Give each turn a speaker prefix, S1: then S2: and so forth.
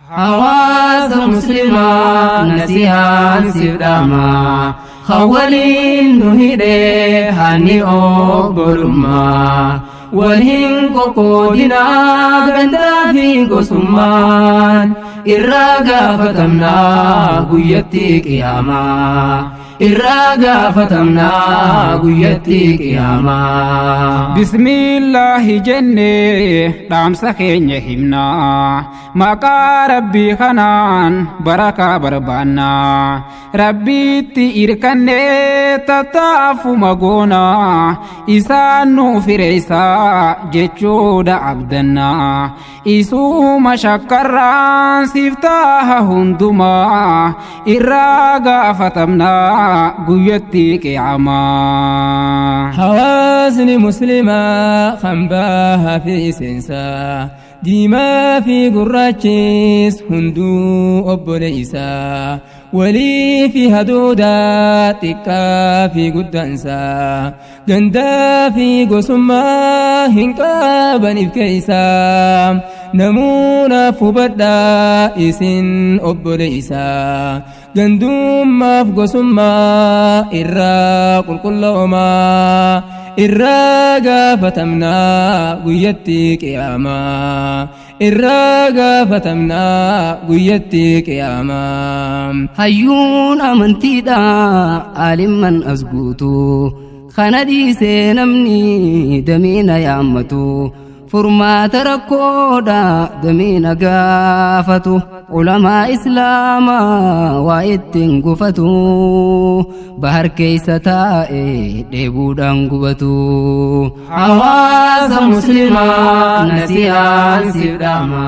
S1: Hawaasa muslimaa nasihaan siif dhaama. Kan waliin nu hidhee hanni obbolummaa. Wal hin qoqqoodinaa gandaa fi gosummaan. Irraa gaafatamnaa guyyatti qiyaamaa. Irraa gaafatamnaa guyyatti qiyaamaa.
S2: Bismillaahi jennee dhaamsa keenya himnaa. Maqaa Rabbii kanaan barakaa barbaannaa. Rabbiitti irkannee tattaafuma goonaa. Isaan nu fireessaa jechuudha abdannaa. Isuma shakkarraan siif taha hundumaa. Irraa gaafatamnaa guyyatti qiyaamaa.
S3: Hawaasni muslimaa kan bahaa fi seensaa, diimaa fi gurraachis hunduu obboleessaa, walii fi haduudaa xiqqaa fi guddaansaa, gandaa fi gosummaa hin qabaniif keeysaa. Namuunaaf hubadhaa isin obboleessaa, gandummaaf gosummaa irraa qulqulloomaa. Irraa gaafatamnaa guyyatti qiyaamaa. Irraa gaafatamnaa guyyatti qiyaamaa.
S1: Hayyuun amantiidha alimman as guutu. Kana dhiisee namni damiina yaammatu. Furmaata rakkoodha damiina gaafatu. Ulamaa islaamaa waa ittiin gufatu. Bahar keessa taa'e dheebuudhaan gubatu. Hawaasa muslimaa nasihaan siif dhaama.